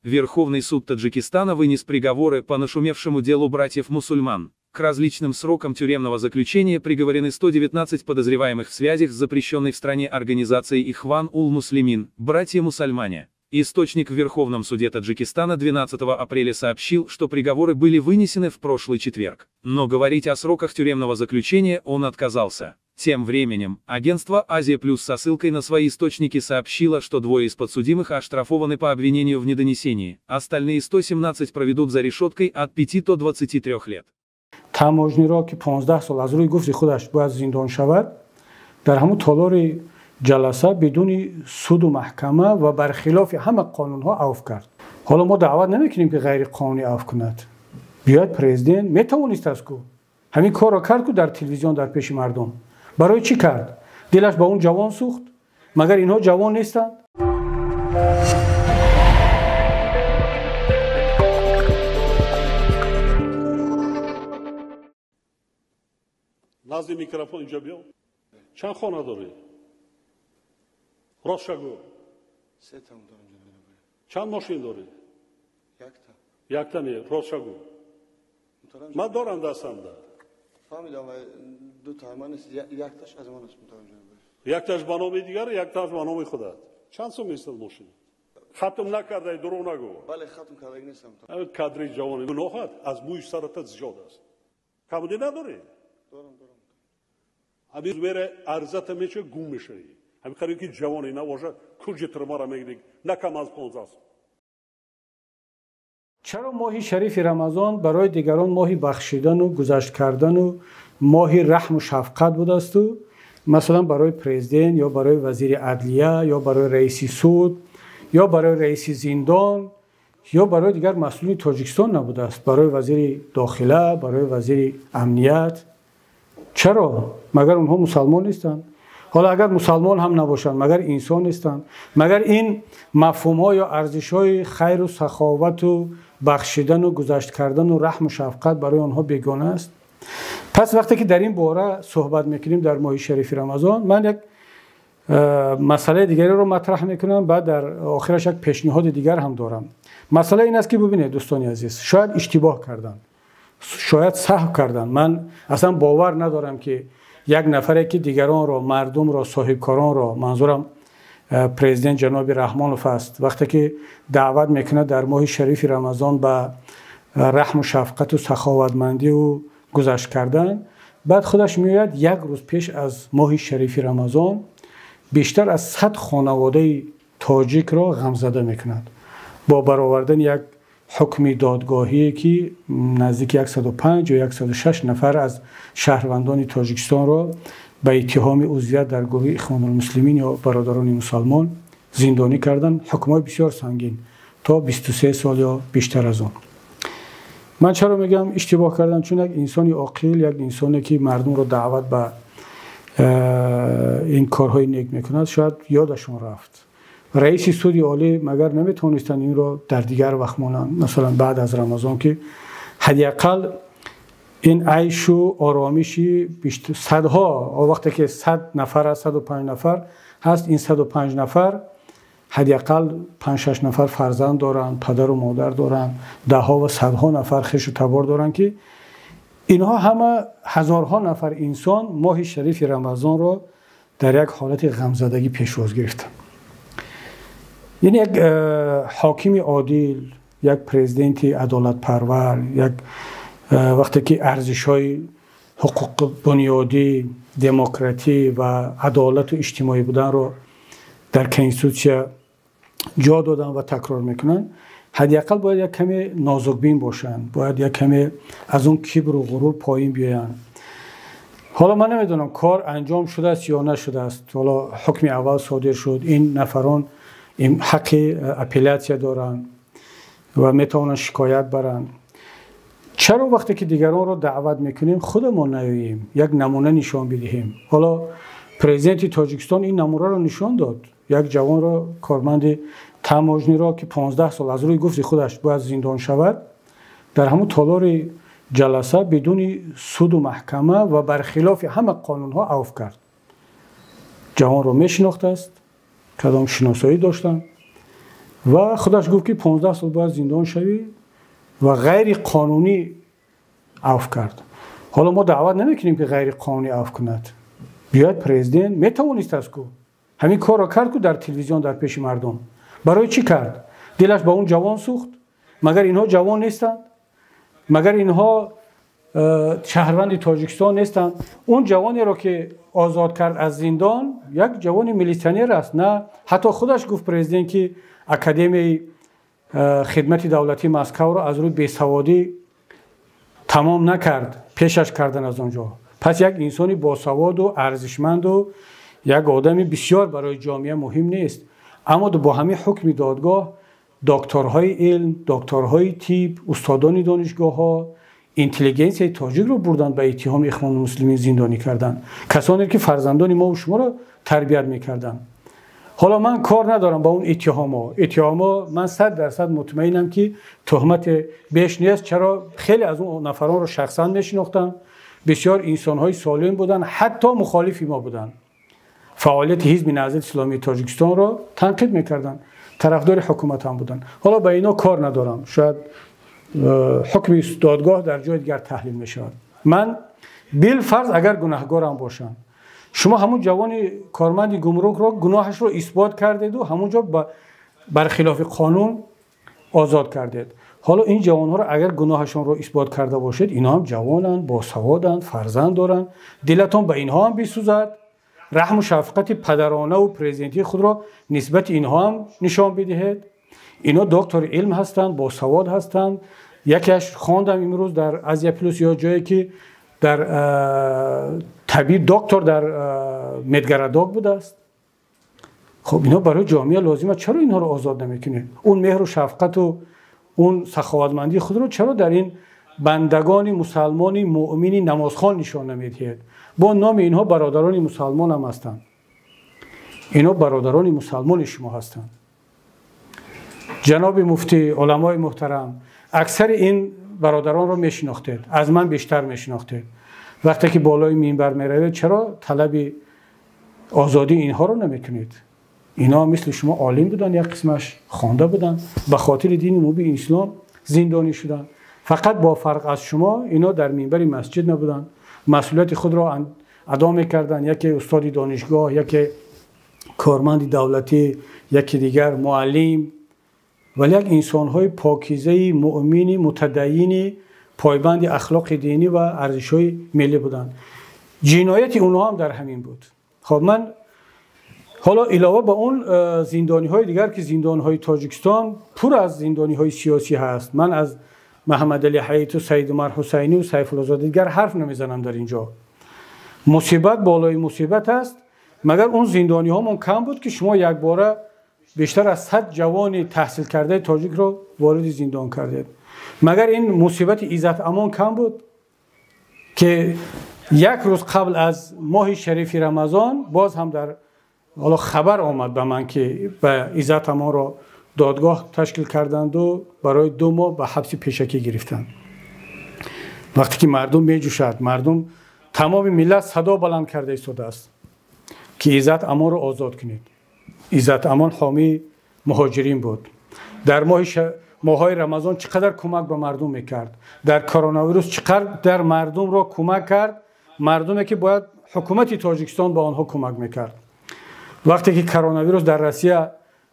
Верховный суд Таджикистана вынес приговоры по нашумевшему делу братьев-мусульман. К различным срокам тюремного заключения приговорены 119 подозреваемых в связях с запрещенной в стране организацией Ихван ул-Муслимин, братья-мусульмане. Источник в Верховном суде Таджикистана 12 апреля сообщил, что приговоры были вынесены в прошлый четверг. Но говорить о сроках тюремного заключения он отказался. Тем временем, агентство «Азия Плюс» со ссылкой на свои источники сообщило, что двое из подсудимых оштрафованы по обвинению в недонесении, остальные 117 проведут за решеткой от 5 до 23 лет. Таможниро ки 15 сол аз рӯи гуфти худаш бояд зиндон шавад, дар ҳамун толори ҷаласа бидуни суду маҳкама ва бархилофи ҳама қонунҳо авф кард. Ҳоло мо даъват намекунем ки ғайриқонунӣ авф кунад. Биёяд президент метавонистааст ку ҳамин корро кард ку дар телевизион дар пеши мардум. Барои чӣ кард? Дилаш ба он ҷавон сӯхт? Магар инҳо ҷавон нестанд? Назди микрофон инҷо биё. Чанд хона дорӣ? Ростша гӯ. Се та дорам. Чанд мошин дорӣ? Якта. Якта не, ростша гӯ. Ман дорам дастамда. Фаҳмидам, дута ман нест, якташ аз ман аст, муҳтарам ҷаноб. Якташ ба номи дигар, якташ ба номи худат. Чанд сум местад мошин? Хатм накардаи, дурӯғ нагӯ. Бале, хатм кардаги нестам. Кадри ҷавони гуноҳат аз мӯи сарата зиёд аст. Камудӣ надорӣ? Дорам, дорам. Ҳамин мере арзата меча гум мешавӣ. Ҳамин қариб ки ҷавоне набошад, куҷи тирмара мегирӣ, на кам аз 15 сол. Чаро моҳи шарифи Рамазон барои дигарон моҳи бахшидану гузашт кардану моҳи раҳму шафқат будасту масалан барои президент ё барои вазири адлия ё барои раиси суд ё барои раиси зиндон ё барои дигар масъулини Тоҷикистон набудааст, барои вазири дохила, барои вазири амният? Чаро? Магар онҳо мусалмон нестанд? Ҳоло агар мусалмон ҳам набошанд, магар инсон нестанд? Магар ин мафҳумҳо ё арзишҳои хайру саховату бахшидану гузашт кардану раҳму шафқат барои онҳо бегона аст? Пас вақте ки дар ин бора суҳбат мекунем дар моҳи шарифи Рамазон, ман як масъалаи дигареро матраҳ мекунам, баъд дар охираш як пешниҳоди дигар ҳам дорам. Масъала ин аст ки бубинед, дӯстони азиз, шояд иштибоҳ карданд, шояд саҳв карданд. Ман аслан бовар надорам ки як нафаре ки дигаронро, мардумро, соҳибкоронро, манзурам президент ҷаноби Раҳмонов аст, вақте ки даъват мекунад дар моҳи шарифи Рамазон ба раҳму шафқату саховатмандию гузашт кардан, баъд худаш меояд як рӯз пеш аз моҳи шарифи Рамазон бештар аз 100 хонаводаи тоҷикро ғамзада мекунад бо баровардани як ҳукми додгоҳие ки наздики 105 ё 106 нафар аз шаҳрвандони Тоҷикистонро ба иттиҳоми узвият дар гурӯҳи Ихвонулмуслимин ё бародарони мусалмон зиндонӣ карданд. Ҳукмҳои бисёр сангин то 23 сол ё бештар аз он. Ман чаро мегӯям иштибоҳ кардам? Чун як инсони оқил, як инсоне ки мардумро даъват ба ин корҳои нек мекунад, шояд ёдашон рафт. Раиси суди олӣ магар наметавонистанд инро дар дигар вақт монанд, масалан баъд аз Рамазон, ки ҳадди ақал ин айшу оромиши садҳо, вақте ки 100 нафар аст, 105 нафар ҳаст, ин 105 нафар ҳадди ақал 5-6 нафар фарзанд доранд, падару модар доранд, даҳҳо ва садҳо нафар хешу табор доранд, ки инҳо ҳама ҳазорҳо нафар инсон моҳи шарифи Рамазонро дар як ҳолати ғамзадагӣ пешвоз гирифтанд. Яъне як ҳокими одил, як президенти адолатпарвар, як вақте ки арзишҳои ҳуқуқбунёдӣ, демократӣ ва адолату иҷтимоӣ буданро дар конститутсия ҷо доданд ва такрор мекунанд, ҳадди ақал бояд як каме нозукбин бошанд, бояд як каме аз он кибру ғурур поин биёянд. Ҳоло ман намедонам кор анҷом шудааст ё нашудааст. Ҳоло ҳукми аввал содир шуд, ин нафарон ҳаққи апеллятсия доранд ва метавонанд шикоят баранд. Чаро вақте ки дигаронро даъват мекунем худамон наёем, як намуна нишон бидиҳем? Ҳоло президенти Тоҷикистон ин намунаро нишон дод. Як ҷавонро, корманди таможниро ки 15 сол аз рӯи гуфти худаш бояд зиндон шавад, дар ҳамун толори ҷаласа бидуни суду маҳкама ва бархилофи ҳама қонунҳо авф кард. Ҷавонро мешинохтааст, кадом шиносоӣ доштанд. Ва худаш гуфт, ки 15 сол бояд зиндон шавӣ ва ғайриқонунӣ авф кард. Ҳоло мо даъват намекунем, ки ғайриқонунӣ авф кунад. Биёяд президент, метавонист аст ку. Ҳамин корро кард ку дар телевизион, дар пеши мардум. Барои чӣ кард? Дилаш ба он ҷавон сӯхт? Магар инҳо ҷавон нестанд? Магар инҳо шаҳрванди Тоҷикистон нестанд? Он ҷавонеро, ки озод кард аз зиндон, як ҷавони милитсионер аст, на? Ҳатто худаш гуфт президент, ки Академияи хидмати давлатии Москваро аз рӯи бесаводӣ тамом накард, пешаш кардан аз он ҷо. Пас як инсони босаводу арзишманду як одами бисёр барои ҷомеа муҳим нест. Аммо бо ҳамин ҳукми додгоҳ докторҳои илм, докторҳои тиб, устодони донишгоҳҳо, интеллигенсияи тоҷикро бурданд, ба иттиҳоми Ихвонулмуслимин зиндонӣ карданд, касоне ки фарзандони мову шуморо тарбият мекарданд. Ҳоло ман кор надорам ба он иттиҳомҳо. Иттиҳомҳо, ман 100% мутмаинам, ки туҳмат беш нест. Чаро? Хеле аз он нафаронро шахсан мешинохтам, бисёр инсонҳои солим буданд, ҳатто мухолифи мо буданд, фаъолияти Ҳизби Наҳзати Исломии Тоҷикистонро танқид мекарданд, тарафдори ҳукумат ҳам буданд. Ҳоло ба ино кор надорам, шояд ҳукми додгоҳ дар ҷои дигар таҳлил мешавад. Ман билфарз агар гунаҳгорам бошам, шумо ҳамун ҷавони корманди гумрукро гуноҳашро исбот кардеду ҳамун ҷо бархилофи қонун озод кардед. Ҳоло ин ҷавонҳоро агар гуноҳашонро исбот карда бошед, инҳо ҳам ҷавонанд, босаводанд, фарзанд доранд, дилатон ба инҳо ҳам бисӯзад, раҳму шафқати падаронаву президентии худро нисбати инҳо ҳам нишон бидиҳед. Инҳо доктори илм ҳастанд, босавод ҳастанд. Якеаш хондам имрӯз дар Азия Плюс ё ҷое, ки дар табиб, доктор дар медгородок будааст. Хуб, инҳо барои ҷомеа лозим аст. Чаро инҳоро озод намекунед? Он меҳру шафқату он саховатмандии худро чаро дар ин бандагони мусалмони муъмини намозхон нишон намедиҳед? Бо номи инҳо бародарони мусалмон ҳам ҳастанд, инҳо бародарони мусалмони шумо ҳастанд. Ҷаноби муфтӣ, уламои муҳтарам, аксари ин бародаронро мешинохтед, аз ман бештар мешинохтед. Вақте ки болои минбар меравед, чаро талаби озодии инҳоро намекунед? Инҳо мисли шумо олим буданд, як қисмаш хонда буданд, ба хотири дини мубини ислом зиндонӣ шуданд. Фақат бо фарқ аз шумо инҳо дар минбари масҷид набуданд, масъулияти худро адо мекарданд. Яке устоди донишгоҳ, яке корманди давлатӣ, яке дигар муаллим, вале як инсонҳои покизаи муъмини мутадайини пойбанди ахлоқи динӣ ва арзишҳои миллӣ буданд. Ҷинояти онҳо ҳам дар ҳамин буд. Хоб, ман ҳоло илова ба он зиндониҳои дигар, ки зиндонҳои Тоҷикистон пур аз зиндониҳои сиёсӣ ҳаст, ман аз Маҳаммадали Ҳаиту, Саидумар Ҳусайнию Сайфуллозода дигар ҳарф намезанам. Дар ин ҷо мусибат болои мусибат аст. Магар он зиндониҳомон кам буд, ки шумо якбора бештар аз 100 ҷавони таҳсилкардаи тоҷикро вориди зиндон кардед? Магар ин мусибати Иззат Амон кам буд, ки як рӯз қабл аз моҳи шарифи Рамазон боз ҳам дар ҳоло хабар омад ба ман, ки ба Иззат Амонро додгоҳ ташкил карданду барои 2 моҳ ба ҳабси пешакӣ гирифтанд? Вақте ки мардум меҷӯшад, мардум, тамоми миллат садо баланд карда истодааст, ки Иззат Амонро озод кунед. Иззат Амон ҳомии муҳоҷирин буд, дар моҳҳои Рамазон чӣ қадар кӯмак ба мардум мекард, дар коронавирус чӣ қадар мардумро кӯмак кард, мардуме ки бояд ҳукумати Тоҷикистон ба онҳо кӯмак мекард. Вақте ки коронавирус дар Россия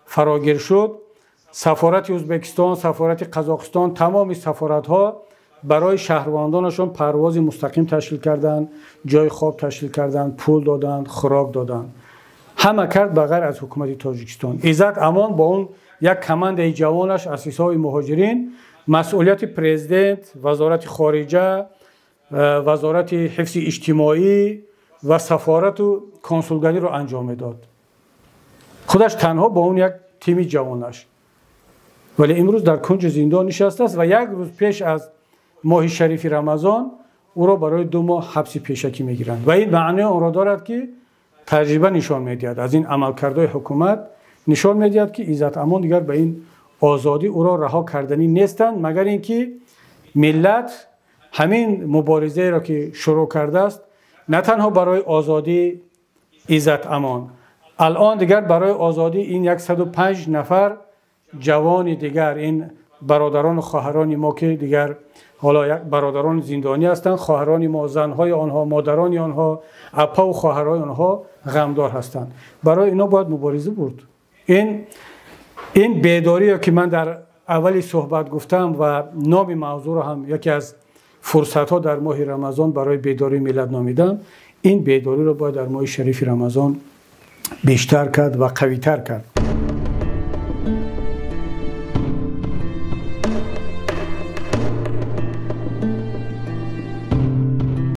фарогир шуд, сафорати Ӯзбекистон, сафорати Қазоқистон, тамоми сафоратҳо барои шаҳрвандонашон парвози мустақим ташкил карданд, ҷои хоб ташкил карданд, пул доданд, хӯрок доданд, ҳама кард, ба ғайр аз ҳукумати Тоҷикистон. Иззат Амон бо он як командаи ҷавонаш аз ҳисоби муҳоҷирин масъулияти президент, вазорати хориҷа, вазорати ҳифзи иҷтимоӣ ва сафорату консулгариро анҷом медод, худаш танҳо бо он як тими ҷавонаш. Вале имрӯз дар кунҷи зиндон нишастааст ва як рӯз пеш аз моҳи шарифи Рамазон ӯро барои 2 моҳ ҳабси пешакӣ мегиранд. Ва ин маънои онро дорад, ки таҷриба нишон медиҳад, аз ин амалкардҳои ҳукумат нишон медиҳад, ки Иззат Амон дигар ба ин озодӣ ӯро раҳо карданӣ нестанд, магар ин ки миллат ҳамин муборизаеро, ки шурӯъ кардааст, на танҳо барои озодии Иззат Амон, алон дигар барои озодии ин 105 нафар. Ҷавони дигар, ин бародарону хоҳарони мо, ки дигар ҳоло як бародарони зиндонӣ ҳастанд, хоҳарони мо, занҳои онҳо, модарони онҳо, апаву хоҳарони онҳо ғамдор ҳастанд. Барои инҳо бояд мубориза бурд. Ин бедориё, ки ман дар аввали суҳбат гуфтам ва номи мавзӯъро ҳам яке аз фурсатҳо дар моҳи Рамазон барои бедории миллат номидам, ин бедориро бояд дар моҳи шарифи Рамазон бештар кард ва қавитар кард.